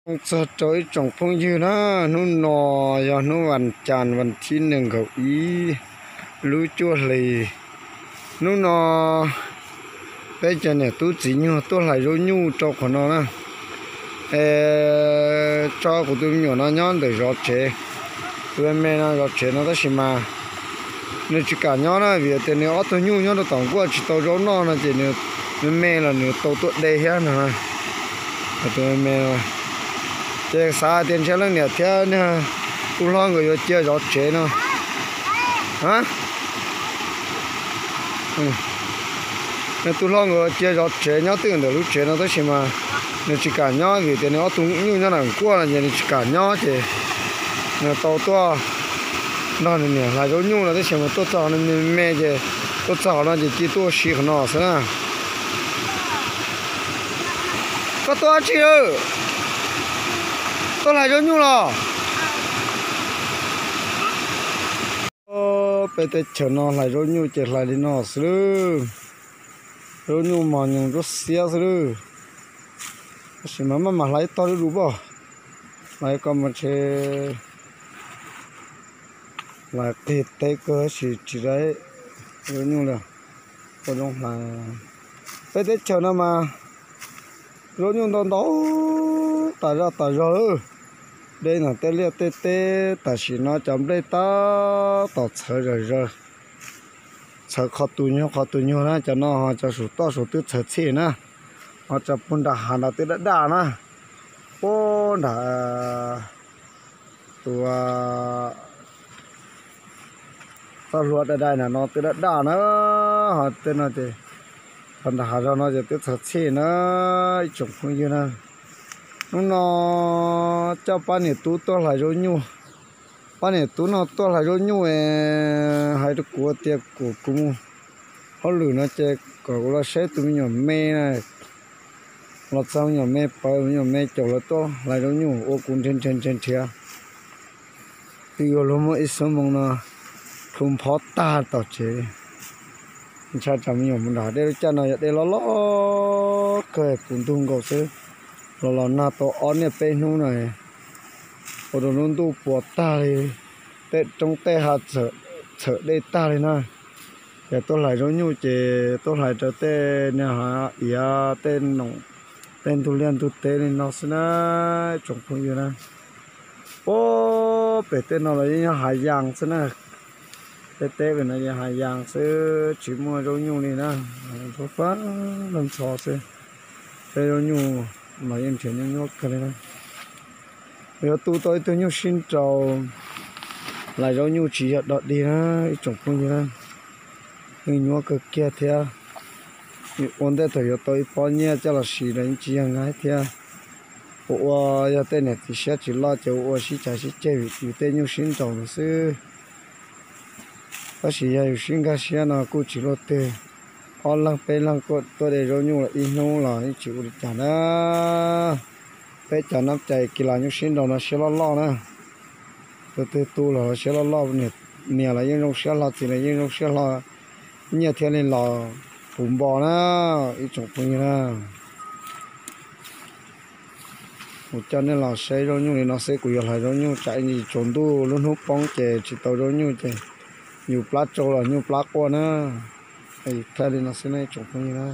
Zoo txog rau ib tsoom phooj ywg na, hnub no yog hnub vas cas vas thib nees nkaum ib lub cuaj hlis. Hnub no peb cov niam tub txiv nyuag tuaj hlais zaub nyuj rau qhov no na. Es tso kuv tus me nyuam no nyob ntawm zov tsev, tus me me no zov tsev no tab sis mas nws tsis kam nyob na, vim tias nws ob tug nyuj nyob rau tom nkuaj tsis tau zaub noj no ces nws me me los nws tau tuaj de thiab no. Tus me me no ces xav hais tias ntshe leej niam thiab niag tub hlob nkawd yuav cia zov tsev no. Nws tub hlob nkawd cia zov tsev nyob twj ywm ntawm lub tsev no tab sis mas nws tsis kam nyob vim tias nws ob tug nyuj nyob nram nkuaj no ces nws tsis kam nyob ces nws tau tuaj nrog nws niam hlais zaub nyuj no tab sis mas tuaj txog no me me ces tuaj txog qhov no ces cia tuaj ua si qhov no xwb na. Koj tuaj dab tsi lawm? Tuaj hlais zaub nyuj los? Peb teb chaws no hlais zaub nyuj ces hlais li no xwb lwb. Zaub nyuj mos nyoos ntsuab xiab xwb lwb. Tab sis mas maj mam hlais ib tog lub lus poj, hlais ko mas ntshe hlais qig teb kawg tab sis tsis raug zaub nyuj li. Ua zoo hlais, peb teb chaws no mas zaub nyuj ntau ntau tas zog tas zog lawm. Deb ntawm tej liaj tej teb tam sim no cov nplej tab tom txhawv zom zaws, txhawv qhov tus nyuag qhov tus nyuag na, cov no ho cov saum toj saum twb txhawv txhij na, ho tso puag nram hav nrad twb daj daj na, puag nram tus txoj hlua daj daj nram no twb daj daj na, ho tej no ces qhov nram hav zog no ces twb txhawv txhij na, ib tsoom phooj ywg na. Hnub no coj pab niam tub tuaj hlais zaub nyuj, pab niam tub no tuaj hlais zaub nyuj es hais rau kuv tias kom kuv mus hauj lwm no ces kom kuv los saib tus me nyuam me na, los txog me nyuam me pawv me nyuam me caum lawv tuaj hlais zaub nyuj ua kuv nrhiav nrhiav nrhiav nrhiav twb yuav luag muaj ib xuab moos no plhu nphob tag tom tsev. Ntshai tsam me nyuam mus nram dej lub caij no yog dej loj loj kawg puv ntug nkaus xwb, los los nag tau ob niaj peb hnub no ua rau lub ntuj puas tag li, tej roob tej hav txhawm dej tag li na. Ces tuaj hlais zaub nyuj ces tuaj hlais rau tej niag hav iav tej noom, tej ntug liaj ntug teb li no xwb na, tsoom phooj ywg na. Puag pem tej no los yeej yog hav yas xwb na. Tej teb pem no yog hav yas xwb tsis muaj zaub nyuj li na, fab fab loj ntxhov xwb. Peb zaub nyuj los yeej nrhiav nyuaj nyuaj kawg li na. Yuav tu tau ib tug nyuj sib nraus hlais zaub nyuj tsis yog dog dig na, ib tsoom phooj ywg na. Yeej nyuaj kawg kiag thiab. Ua ntej thaum yuav tau ib pob nyiaj coj los siv los yeej tsis yog nqaij thiab. Ua ua yog tej niam txiv siab tsis loj ces ua ua sib cav sib ceg vim yus tej nyuj sib nraus no xwb. Tab sis yog yus sib nkag siab no kuj tsis luaj twg, ob leeg peb leeg tuaj de zaub nyuj los ib hnub los yeej tsis ua li cas na. Peb cov nab cai kis las nyuj sib nraus no siab loj loj na. Tus twg tu los siab loj loj, niam los yeej zoo siab hlo, txiv los yeej zoo siab hlo, nyiaj thiaj li los puv npo na, ib tsoom phooj ywg na. Kuv coj nej los saib zaub nyuj li no xwb, kuv yuav hlais zaub nyuj tsam ib ntsis tsaus ntuj lub hnub poob ces tsis tau zaub nyuj ces yus plab tsau los nyuj plab quaj na. Thaij li no xwb na ib tsoom phooj ywg na.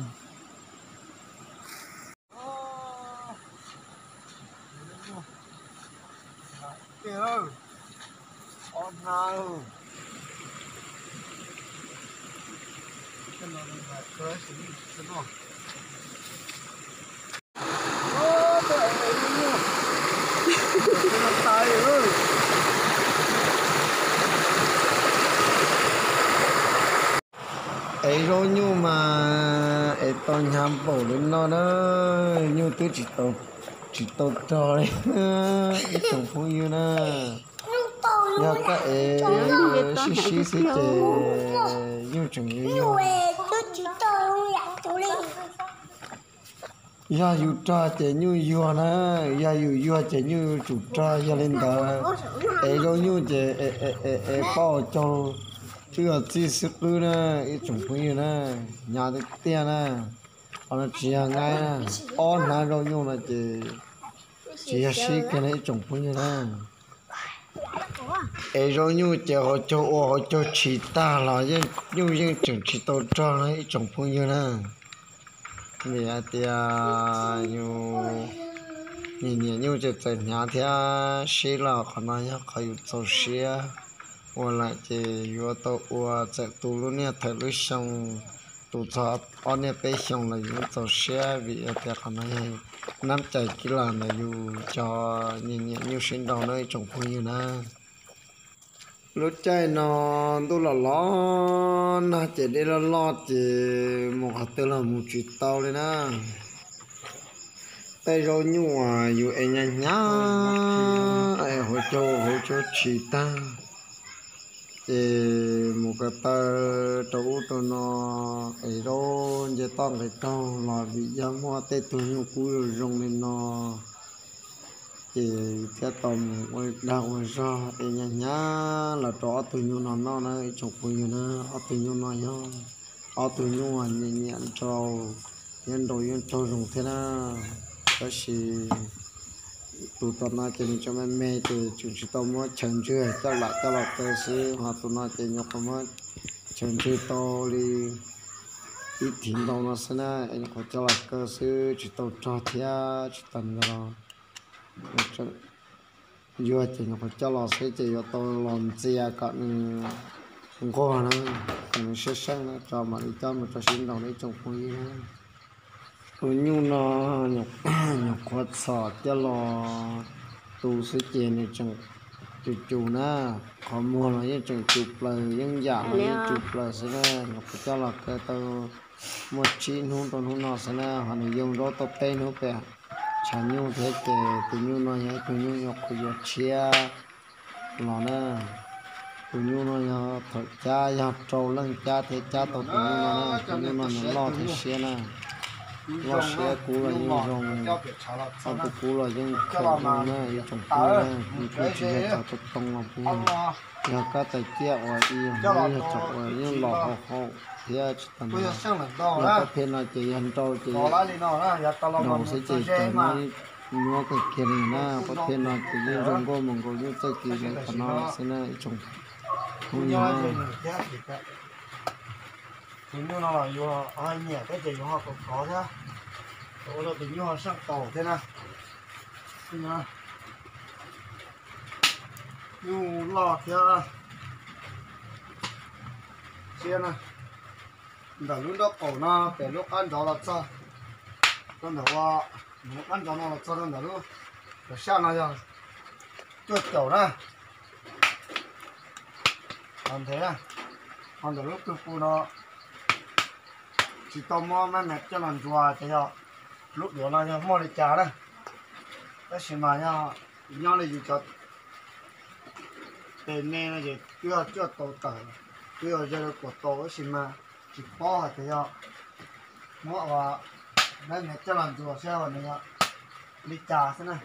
Es zaub nyuj mas es tau hnyav npaum li no na, nyuj twb tsis tau rog li. Ib tsoom phooj ywg na, yog koj es sib sib xwb ces nyuj tseem yuag yuag. Yog yus rog ces nyuj yuag na, yog yus yuag ces nyuj yuav tsum rog, yog li ntawd es zaub nyuj ces es pauj caug twb yog txij xwb qwb na, ib tsoom phooj ywg na, hnyav tiag tiag na. Qhov no tsis yog nqaij na, ob hnab zaub nyuj no ces Tsis yog sib kiag na ib tsoom phooj ywg na. Es zaub nyuj ces hauv caug ua hauv caug tshis tag los yeej nyuj yeej tseem tsis tau rog na ib tsoom phooj ywg na. Vim hais tias yus nyiam nyiam nyuj ces txawm hnyav thiab sib los qhov no yog qhov yus txaus siab. Ua lawm ces yuav tau ua txawm tu lub niaj thawm lub xyoo, tu txog ob niaj peb xyoo los yus txaus siab vim hais tias qhov no yog nab cais kib los ntawm yus cov nyiam nyiam nyuj sib nraus na ib tsoom phooj ywg na. Lub caij no ntuj los los nag ces dej loj loj ces mus qhov twg los mus tsis tau li na. Tej zaub nyuj uas yus ev hnyav hnyav es hauv caug hauv caug tshis tag, ces mus ko taw rau ub rau no, ev zaub nce toj nqes taug los vim yog muaj tej tug nyuj kub zoo zoo li no, ces thiaj tau mus ua dag ua zog es hnyav hnyav los rau ob tug nyuj no noj na ib tsoom phooj ywg na. Ob tug nyuj no yog ob tug nyuj uas nyiam nyiam nraus, yeej nraus yeej raug zoo thiab na. Tab sis tus tom no ces nws tseem me me ces tseem tsis tau muab chaw ntswg coj lam coj los kaw xwb, ho tus no ces nyuam qhuav muab chaw ntswg tau li ib thiv ntau no xwb na, es nyuam qhuav coj los kaw xwb tsis tau rog thiab tsis tau nraus. Yuav ces nyuam qhuav coj los xwb ces yuav tau los ntxias kom nws nquag na, kom nws siab seej na tso mam li coj mus rau sib nraus na ib tsoom phooj ywg na. Tus nyuj no nyuam qhuav txhom coj los tu xwb ces nws tseem cus cus na, qhov muag los yeej tseem cus plaws, yeej yam los yeej cus plaws xwb na. Nyuam qhuav coj los kaw tau muaj tsib hnub rau hnub no xwb na, ho nws yoo zaub tau peb hnub pem tshav nyuj thiab ces tus nyuj no yog ib tug nyuj nyuam qhuav yuav tshiab los na. Tus nyuj no yog thaum cab yog rau leej cab thiab cab tau tus nyuj no na, tus nyuj no nws loj thiab siab na. Loj siab kub los yeej zoo, txoj kub kub los yeej khaum zoo na ib tsoom phooj ywg na, nws kuj tsis yog cov tau too los puag, yog kab tais ciaj uas ib yog cov uas yeej los haum haum thiab tsis tas no. Yog pob phev no ces yog nrau ces nrau xwb ces cov no nyuaj kawg kiag li na, pob phev no ces yeej zoo nkauj mus nkaus nyuj txoj kev zoo qhov no xwb na ib tsoom phooj ywg na. Tus nyuj no los yus ho nyiam thiab ces yus ho kov kov thiab, ua rau tus nyuj ho seej taus thiab na. Nyuj loj thiab siab na. Ntawm lub nraub qaum no pem lub qab ntsov los txog rau ntawm ua, lub qab ntsov no los txog rau ntawm lub sab no yog cuaj caum na. Ho ntawm lub tug pus no tsis tau muab maj mam coj los ntsuas ces yog lub duav no yog muaj li cas na. Tab sis mas yog nyob li yus cov tes me no ces twb yog cuaj tau tawm, twb yog ze kuam tau tab sis mas tsis paub hais tias yog muab ua maj mam coj los ntsuas saib ua nws yog li cas xwb na.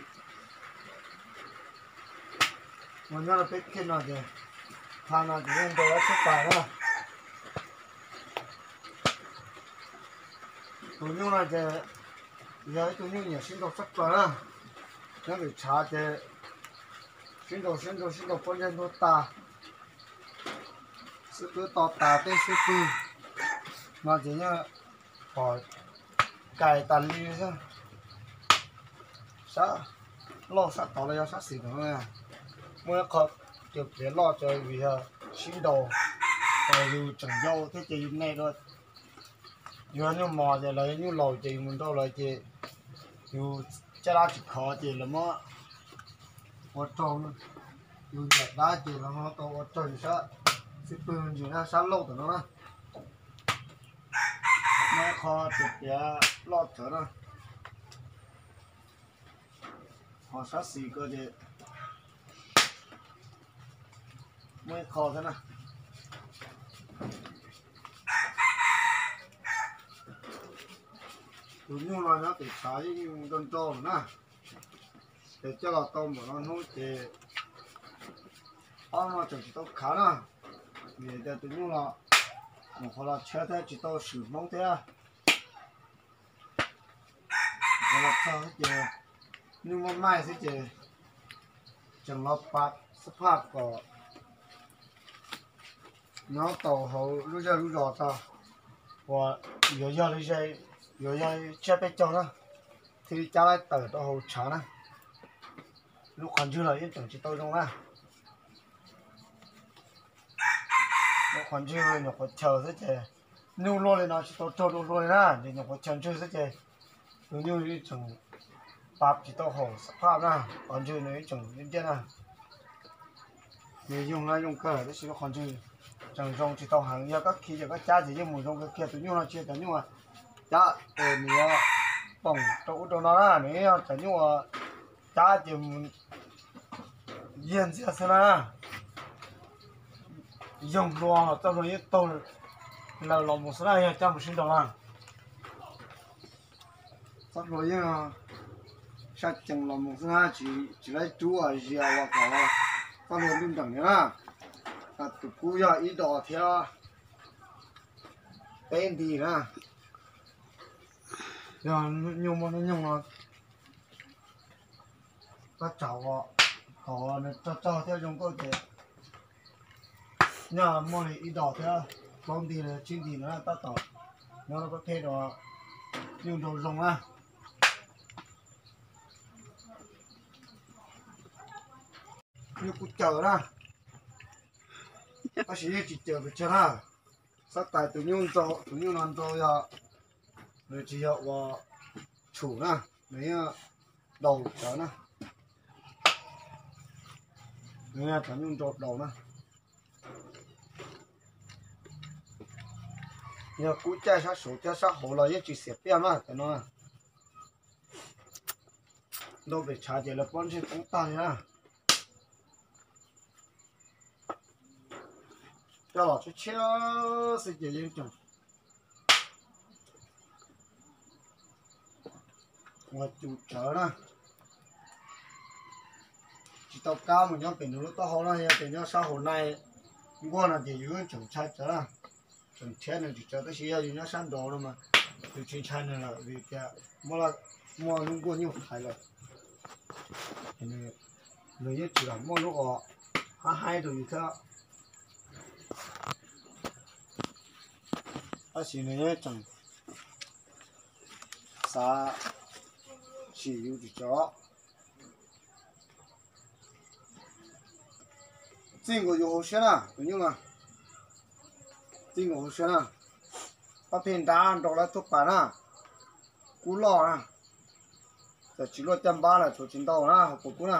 Mus nyob rau peb kiag no ces, tha no ces yeej nrau tshaj plaws na. Tus nyuj no ces yog ib tug nyuj nyiam sib nrau tshaj plaws na. Nyob lwm tshav ces sib nrau sib nrau sib nrau pob ntseg ntuag tas, xub pwg to tas tej xub pwg no ces yeej pom kais tas li xwb. Sab laug sab tod los yog sab xis no muaj ib qho cov pliav loj cov vim yog sib nrau, yus tseem yau thiab ces yus me dua. Yus nyuj mos ces lawv nyuj laus ces yus mus nrau lawv ces yus caj dab tsis khov ces lawv muab ua raug, yus ncaim dab ces lawv ho tau ua raug yus sab xub pwg ntsis na, sab laug tom no na. Muaj ib qho cov pliav loj tshawv na. Ho sab xis ko ces muaj ib qho thiab na. Tus nyuj no nyob tim tshav yeej nrau nrau lawm na. Ces coj los tau npaum no hnub ces ob no tseem tsis tau khav na. Vim tias tus nyuj los nyuam qhuav los tshiab thiab tsis tau swm Hmoob thiab. Nyuam qhuav los txog ces Nyuj maj maij xwb ces tseem los pab xab phaj kom nyob tau hauv lub zej lub zos tso, uas yuav yog li, yuav yog tsiab peb caug na, thiaj li cab laib tawm rau hauv tshav na. Lub qhov ntswg los yeej tseem tsis tau zoo na. Lub qhov ntswg nyuam qhuav chaw xwb ces nyuj luaj li no tsis tau raug dua hlua li na, ces nyuam qhuav chaw ntswg xwb ces tus nyuj yeej tseem pab tsis tau hauv xab phaj na, qhov ntswg nws yeej tseem ib diaj na. Nws yoog no yoog kawg tab sis lub qhov ntswg tseem zoo tsis tau heev, yog koj khi ces koj cab ces yeej mus zoo kawg kiag, tus nyuj no tsis yog cov nyuj cab es nws yuav poom rau ub rau no na, nws yog cov nyuj uas cab ces mus yiag ntxiag xwb na. Yoog hlua los txoj hlua yeej taug lawm los mus xwb na, yog cab mus sib nraus na. Txoj hlua yeej sab cees los mus xwb na, tsis laib rub zias uas kom txoj hlua ntuj nreem li na. Tus kub yog ib dos thiab peb nti na. Yog nyuj muaj hnub nyoog no, koj tsav ua kom nws tsog tsog thiab zoo nkauj ces nyuj muaj li ib dos thiab plaub nti los tsib nti no tab tom nyob rau koj thej rau nyuj nrau zoo na. Nyuj kuj caws na, tab sis yeej tsis caws pes tsawg na. Xab tais tus nyuj nrau, tus nyuj no nrau yog nws tsis yog ua tshum na, nws yog daus tsawv na. Nws yog cov nyuj nrau daus na. Yog kub caij sab saud thiab sab hauv los yeej tsis xiam piaj na cov no. Nrau pem tshav ces lawv pob ntseg poob tag li na. Coj los tshiab tshiab xwb ces yeej tseem ua cu tsawv na. Tsis tau kab mus nyob pem nws lub taub hau na, yog tias nyob sab hauv nai nkuaj no ces yus yeej tseem ntshai tsawv na, tseem nrhiav nws tsis tsawv, tab sis yog yus nyob sab nraud no mas yus tsis ntshai nws lawm vim tias muaj lub nkuaj nyuj thaiv lawm. Nws yeej tsis los muaj lub uas hab haib rau yus thiab. Tab sis nws yeej tseem xav sim yus tsis tsawv. Txij nkaus yus hauv siab na, tus nyuj no. Txij nkaus hauv siab na. Pab pheej nrab nrau lawv tuaj pas na. Kub loj na. Txawm tsis luaj caj npab lawm tsuas tsis ntau na hauv paus kub na.